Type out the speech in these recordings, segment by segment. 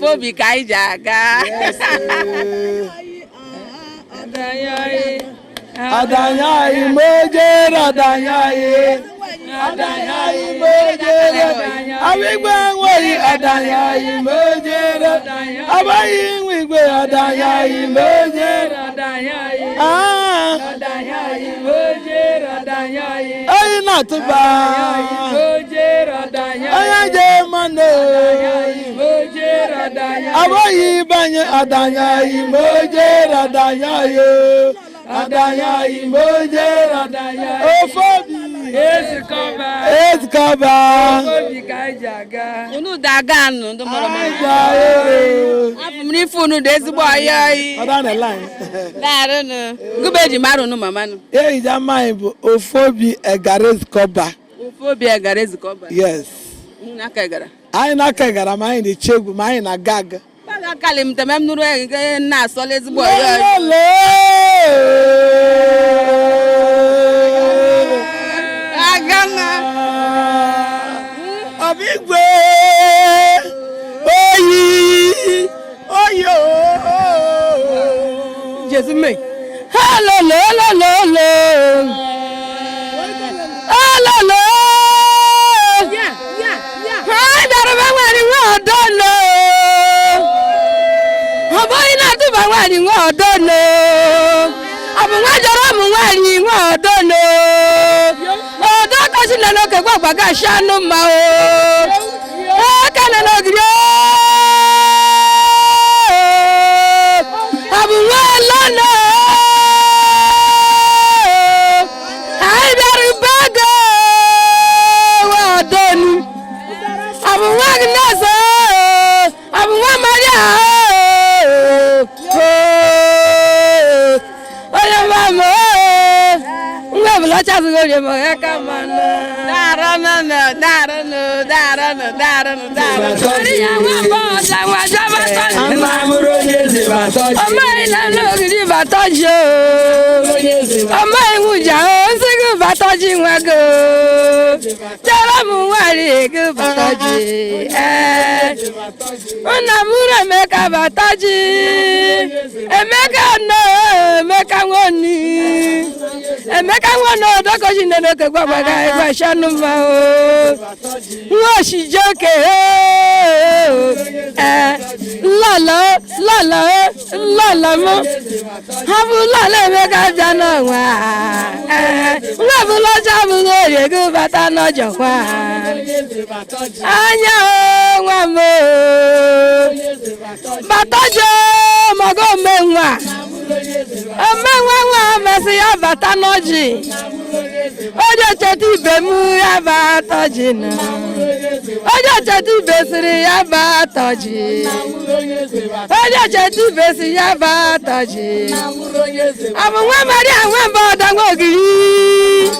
Ofu obi ka anyị ji aga. Adanyayi mojere adanyayi adanyayi mojere abigbe nweyi adanyayi mojere abayi nwigwe adanyayi mojere ah oyi na-atụba onye je mmanụ abayi banye adanyayi mojere adanyayi adanyayi mojere ofe obi ezikọba Unu da aga nụ ndị mụrụ m. Afọ m n'ife unu dị ezigbo ọyị ọyị. Ọda na line. Daarụnụ. Gụba eji mara unu mama nụ. Eyija mmanya bụ ofe obi egara ezikọba. Ofu obi egara ezikọba. Yes. Unu n'aka egara. Anyị na-aka egara ma anyị na-eche egwu ma anyị na-aga aga. Gbaga akali m teme m nụrụ ege na-asọla ezigbo ọyị ọyị. Lele. Aga na. Ọbigwe oyi oyi ooo. Jesu me. Hello, lo, lo, lo, lo. Hello, lo. Hi, bịara nwanyị nwe ọdọ no. Ọ bụghị na-atụba nwaanyị nwe ọdọ no. Ọ bụ nwa jọrọ ụmụ nwaanyị nwe ọdọ no. Ọdọ kasị na n'oke gbagbaga shi anụ mma o. Aka na n'ogiri o. Ọ bụ nwa lọnà. Anyị bịara ube ego nwa ọdọ nu. Ọ bụ nwa Agnes o. Ọ bụ nwa Maria o. Onye nwa m o. Nwa ebulacha zụrụ orie ma ya ka mma nụ. Daarụnụ, daarụnụ, daarụnụ, daarụnụ, daarụnụ. Ọmọ ìlànà ògiri bàtọ́ jì o. Ọmọ ìwùjà o, nsígù bàtọ́ jì nwa go. Jọrọ m nwari ego bàtọ́ jì. Ee. Nna m rụ Emeka bàtọ́ jì. Emeka nọ Emeka nwoni. Emeka nwono odokoji nne n'oke gbagbaga egbe shanu mma o. Nwa oshijoke o. Ee. Lọlọ lọlọ lọlọ mụ. Ha bụ lọlọ Emeka bịa n'ọnwa. Ee. Nwa bụla ọcha bụla orie gị bata n'ọjọkwa. Anya o nwa m o. Bata jee maga ome nwa. Ome nwa nwa mesị ya bata n'ọjị. Onye cheta ibe m ya bata ọjị na. Onye cheta ibe sịrị ya bata ọjị. Onye cheta ibe sị ya bata ọjị. Ọ bụ nwa Maria nwa mba ọda nwa ogiri.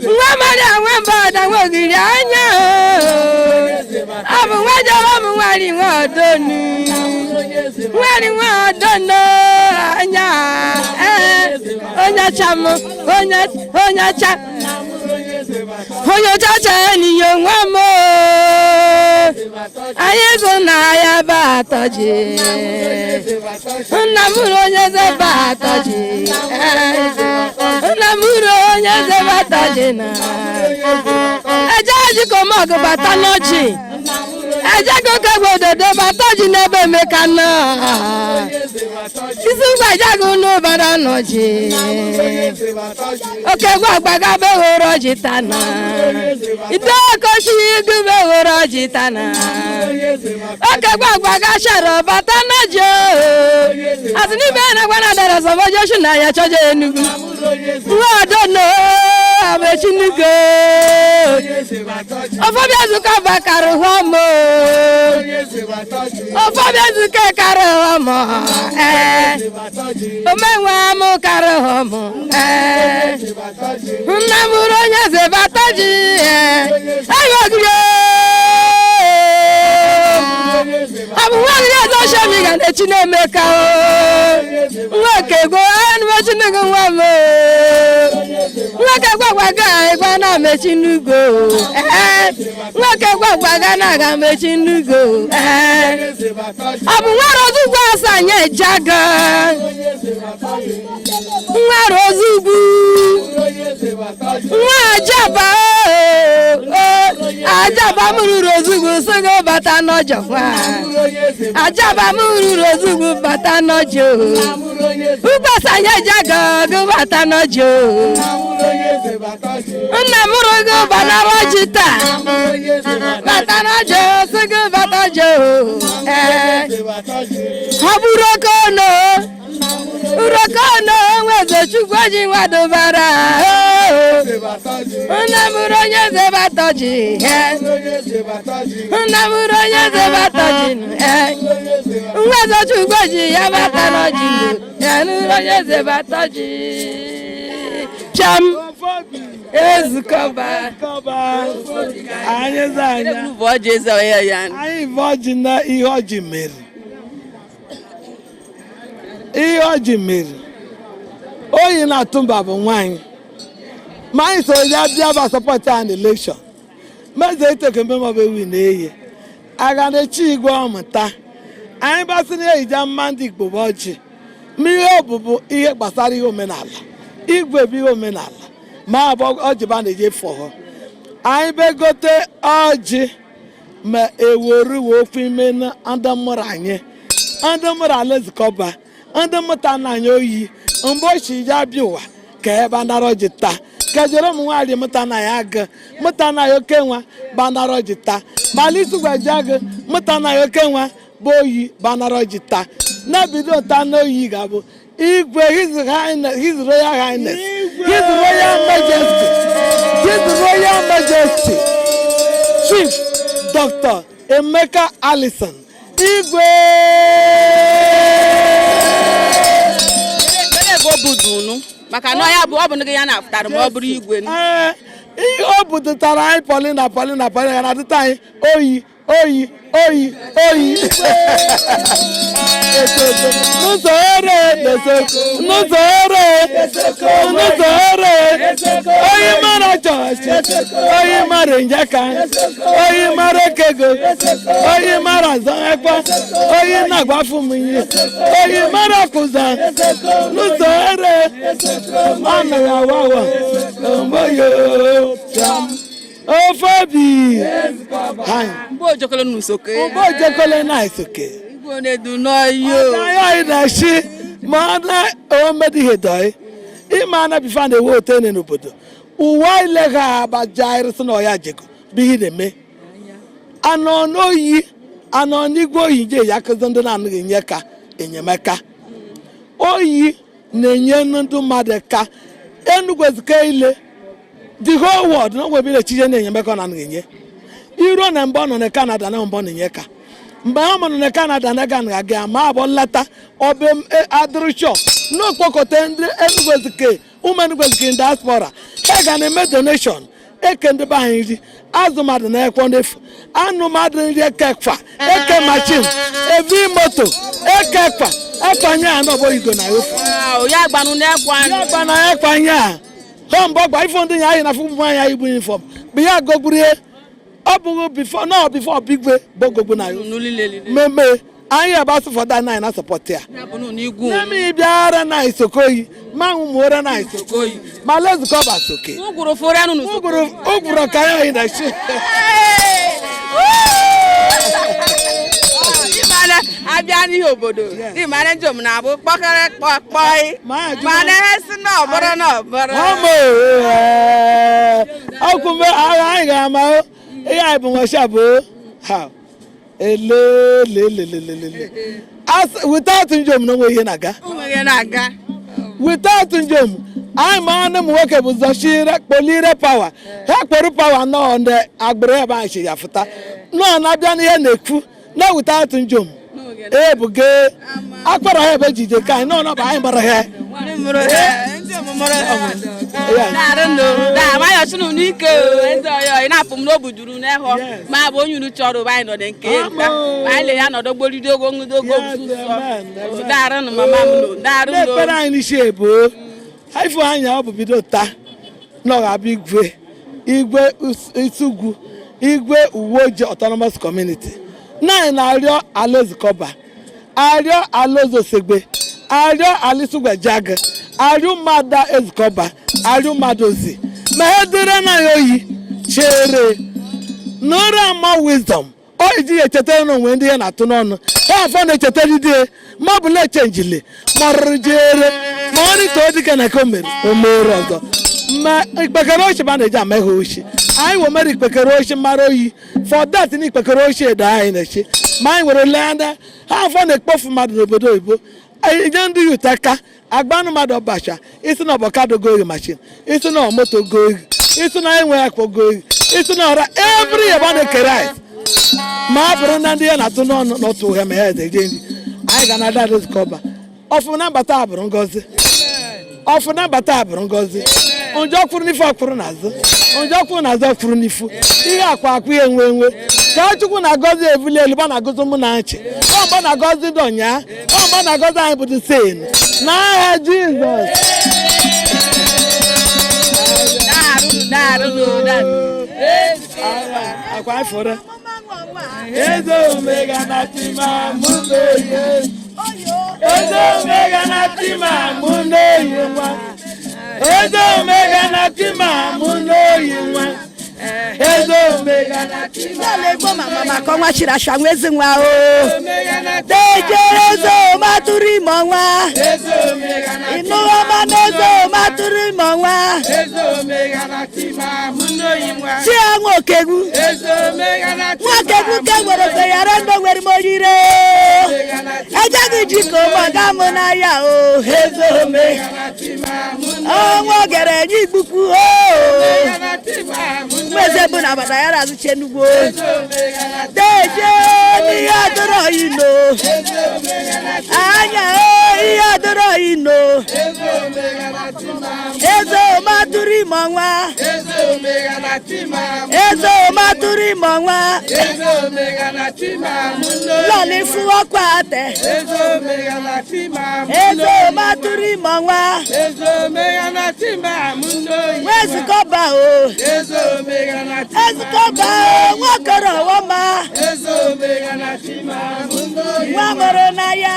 Nwa Maria nwa mba ọda nwa ogiri anya o. Ọ bụ nwa jọrọ m nwari nwa ọdọnu. Nwari nwa ọdọnu anya ee. Onye ọcha m onye onye ọcha. Onye ọcha chere n'ihe nwa m o. Anyị zụ na ya bụ atọ ji. Nna m hụrụ onye eze bụ atọ ji. Nna m hụrụ onye eze bụ atọ ji na. Eje jikọmọgụ bata n'ọchị. Eje goke bụ ododo bata ji n'ebe Emeka nọ. Isi mgbajago n'ụbara n'ọchị. Oke gbagbaga be hụrụ ọjị tana. Ide okoshi igu be hụrụ ọjị tana. Oke gbagbaga shara bata n'ọjị o. Asị n'ibe na gwana dara sọfọ Joshua na ya chọje Enugu. Nwa ọdọ no amechinugo. Ọfọbịa zụka bakara hụ ọmụ. Ọfọbịa zụka kara ọmụ. Ee. Omenwe amụ kara ọmụ. Ee. Nna m hụrụ onye eze bata ji. Ee. Eyi ogiri ọ bụ nwa ogiri eze oshemi ga na-echi na-emeka o. Nwa okego anụmọchinugo nwa m o. Nwa Nwoke gwagwaga ịgwa na mechi n'ugo. Ee, nwoke gwagwaga na aga mechi n'ugo. Ee, ọ bụ nwere ozugbo asa anyị ejaga. Nwere ozugbo nwa ajaba o ajaba m ruru ozugbo sị gị bata n'ọjọ nwa ajaba m ruru ozugbo bata n'ọjọ ugbasa anyị ejaga gị bata n'ọjọ nna m rụrụ gị banara ọjị taa bata n'ọjọ sị gị bata ọjọ. Ee, ọ bụrụ oke ọnụ urokono nweze chukwu ji nwadobara. Nna m rụrụ onye eze bata ọjị. Nna m rụrụ onye eze bata ọjị. Nweze chukwu ji ya bata n'ọjị ya nụrụ onye eze bata ọjị piam ezukọba. Anyị zọ anya. Bụ ọjị eze ya ya. Anyị bụ ọjị na ihe ọjị mere. Ihe ọjị mere. Oyi na-atụ mba bụ nwaanyị. Ma anyị so ya bịa ba support anyị na election. Meze iteke mgbe maọbụ ewu na-eyi. Aga na-echi igwe ọmụta. Anyị basị na ehija mma ndị Igbo bụ ọjị. Ma ihe ọbụbụ ihe gbasara ihe omenala. Igwe bụ ihe omenala. Ma abụ ọjị ba na-eje fọrọ. Anyị begote ọjị ma eweruwe okwu ime na ndị mụrụ anyị, ndị mụrụ alaezikọba, ndị mụta na anyị oyi mgbe ochie ya bịa ụwa ka ebe anara ọjị taa ka jere ụmụ nwaanyị mụta na ya agụ mụta na ya oke nwa banara ọjị taa malisi gwaji agụ mụta na ya oke nwa bụ oyi banara ọjị taa na-ebido ta n'oyi ga-abụ igwe. His Royal Highness, His Royal Majesty, His Royal Majesty Chief Dr. Emeka Allison Igwe. Ebere ego budu unu maka na ya bụ ọ bụ gị ya na-afụtara ma ọ bụrụ igwe. Ee, ihe o budutara anyị Paulina, Paulina, Paulina na-adịta anyị oyi oyi oyi oyi n'ụzọ ere n'ụzọ ere n'ụzọ ere oyi mara chọọchị, oyi mara njeka, oyi mara ekego, oyi mara zọekwa, oyi na-agbafu mmiri, oyi mara kụza n'ụzọ ere ọnụ ya wawa mgbe ofe obi. Mgbe ojokolo n'usoke. Mgbe ojekole na isoke. Igwe na-edu n'oyo. Anyị na-eshi ma ọ na omedihe dọị ịma na bifa na-ewe otene n'obodo ụwa ilegha abajairisi na ọya jego bụ ihe na-eme anọ n'oyi anọ n'igwe oyi je ya akụzi ndị na-anaghị enye ka enyemaka oyi na-enye ndị mmadụ ka Enugu Ezike ile the whole world na nwebe echiche na enyemaka ọ na-anaghị enye iruo na mgbe ọ nọ na Canada na mgbe ọ na-enye ka mgbe ha nọ na Canada na ga aga ma abụ nleta ọbụ adịrịchọ n'okpokọta ndị Enugu Ezike, ụmụ Enugu Ezike in diaspora ha ga na-eme donation eke ndị be anyị nri azụ mmadụ na-ekwo n'efu anụ mmadụ nri eke kwa eke machine evi moto eke kwa ekwanye a n'ọbọ igo na ofu. Ya gbanụ na-ekwe anyị. Ya gba na ekwanye a ha mbọ gba ifo ndị ya anyị na afụ nwaanyị anyị bụ uniform bụ ya gogburie ọ bụghị before no before bigwe gbogogbu na ya mmemme anyị agbasị fọda na anyị na support ya. Ya bụ n'igwu. Nyemi bịara na isokoyi ma nwụmụra na isokoyi ma lezukọba soke. Ụgwụrụ fụrụ anụ n'usoro. Ụgwụrụ ụgwụrụ ka anyị na shi. Ịmana abịa n'ihe obodo ịmana njem na-abụ kpọkọrọ kpọkpọị mana ihe si na ọbụrụ na ọbụrụ. Ọmụ ọkwụmbe agha anyị ga-ama ihe anyị bụ nwesha bụ ha elelelelelele without njem na onwe ihe na-aga. Onwe ihe na-aga. Without njem anyị ma na ụmụ nwoke bụ zọchire kpolire power ha kpọrọ power nọ ndị agbụrụ ebe anyị si ya fụta nọ na-abịa n'ihe na-ekwu na without njem ebuge akpọrọ ha ebe ejije ka anyị nọ nọba anyị gbara ha. N'ike eze ọyọ ị na-apụ m n'obu juru n'ehọ ma bụ onye unu chọrọ ụba anyị nọ na nke nta ma anyị le ya nọdụ gboridogo ṅụdogo sụsọ daarụ mama m no daarụ. Na-ekpere anyị n'isi ebo ifo anya ọ bụ bido taa. Na ọ ga-abụ igwe, igwe Isugwu, igwe Uweojii Autonomous Community. Na anyị na-arịọ ala Ezukọba, arịọ ala Ozosegbe, arịọ ala Isugwu, arịọ ụmụada Ezukọba, arịọ ụmụada Ozi, ma ha dịrị na ya oyi chere n'ụra ama wisdom o iji ya echetara na onwe ndị ya na-atụ n'ọnụ ha afọ na-echetara dị ma ọ bụ na-echenjili ma ọ rụrụ jere ma ọ rịta dịka na ka o mere o mere ọzọ. Ma ikpekere ochi ba na-eji ama ihe ochi anyị wee mere ikpekere ochi mara oyi for that na ikpekere ochi edo anyị na-echi ma anyị were lee anya ha afọ na-ekpofu mmadụ n'obodo oyibo. Nye ndị youth aka agbanụ mmadụ ọbacha isi na ọbọkado go machine, isi na moto go, isi na enwe akpọ go, isi na ọra every year ba na-eke rice, ma a bụrụ na ndị ya na-atụ n'ọnụ n'otu uhie ma ya eje nri. Anyị ga na-ada Ezukọba ọfụ na mbata abụrụ ngozi, ọfụ na mbata abụrụ ngozi. Njọ kwuru n'ifu, ọkwụrụ n'azụ, njọ kwuru n'azụ, ọkwụrụ n'ifu. Ihe akwa akwa ihe enwe enwe ka Chukwu na-agọzi ebuli elu ba na-agọzi mụ na nchi ọmgba na-agọzi ndị ọnya ọmgba na-agọzi anyị bụ the same n'aha Jizọs. Daarụ, daarụ, daarụ. Akwa anyị fọrọ eze omega na tima mụ na-eyi, eze omega na tima mụ na-eyi nwa, eze omega na tima mụ na-eyi nwa, eze omega na tima. Ala Igbo mama maka ọnwa chiri asha nwa ezi nwa o dejere eze matụrụ ime ọnwa ịnụghọ ma na eze matụrụ ime ọnwa chi ya nwa okegwu nwa okegwu ke nwere ofe yara ndụ nwere m oyire ejeghị jiko maga m n'ahịa o eze ome ọnwa ogere nye igbukwu o eze bụ na agbata ya na-azụchi Enugwu deje n'ihe adọrọ ino anya o ihe adọrọ ino eze ọmatụrụ ime ọnwa, eze ọmatụrụ ime ọnwa lọlị fún ọkọ àtẹ eze ọmatụrụ ime ọnwa wezukọba o ezukọba o nwokọrọ ọwọma nwa mụrụ n'ahịa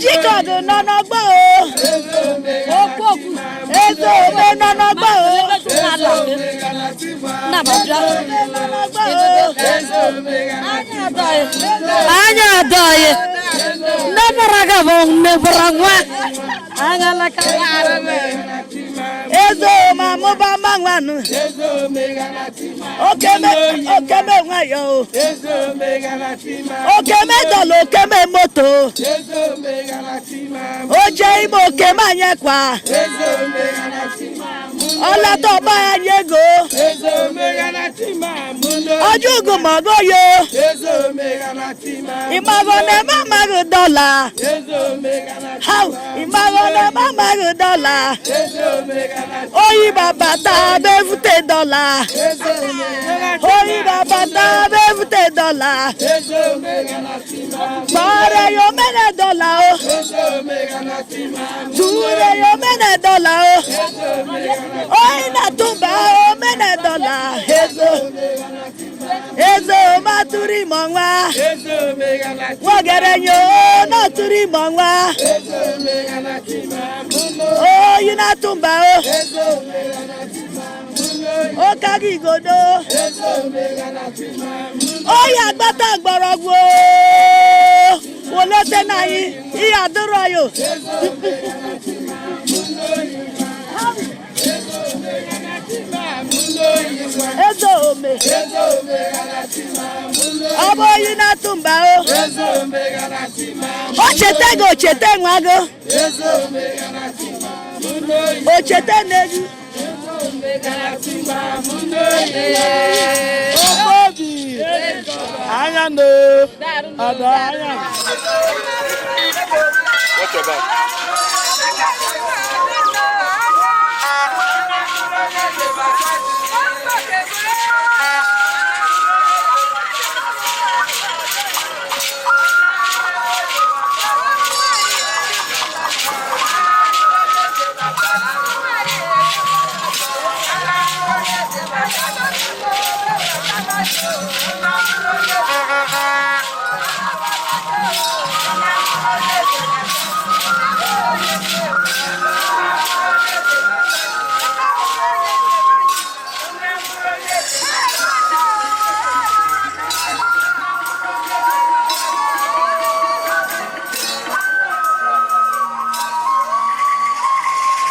jikọdụ nọ n'ọgbọ o eze ome nọ n'ọgbọ o ome nọ n'ọgbọ o. Anya adọghị nne mụrụ gị bụ nne bụrụ nwa anya laka. Eze ome amụba mmanwanụ okeme okeme nwayọ o okeme dọla okeme moto o jee ime okeme anyị kwa ọlọtọ ọgba anyị ego ọjọ́ ugu mọ̀gọ́ yo ìmọ̀gọ́ na eme amaghị dọla how ìmọ̀gọ́ na eme amaghị dọla oyi bàbá tá a bẹ́ dọla oyi bàbá tá a bẹ́ dọla gbọ́rẹ̀ yóò mẹ́nẹ̀ dọla o túrẹ̀ yóò mẹ́nẹ̀ dọla o oyi na túbà o mẹ́nẹ̀ dọla ezo ezo matụrụ ime nwa nwogere nyo n'ọtụrụ ime nwa oyi na-atụmba o ụka gị igodo oyi agbata mgbọrọgwụ wolote na anyị ihe adịrọ ya. Eze ome ọ bụ oyi na-atụ mba o o cheta gị o cheta nwa gị o cheta nne gị. Obi anya no ada anya. Watch your back.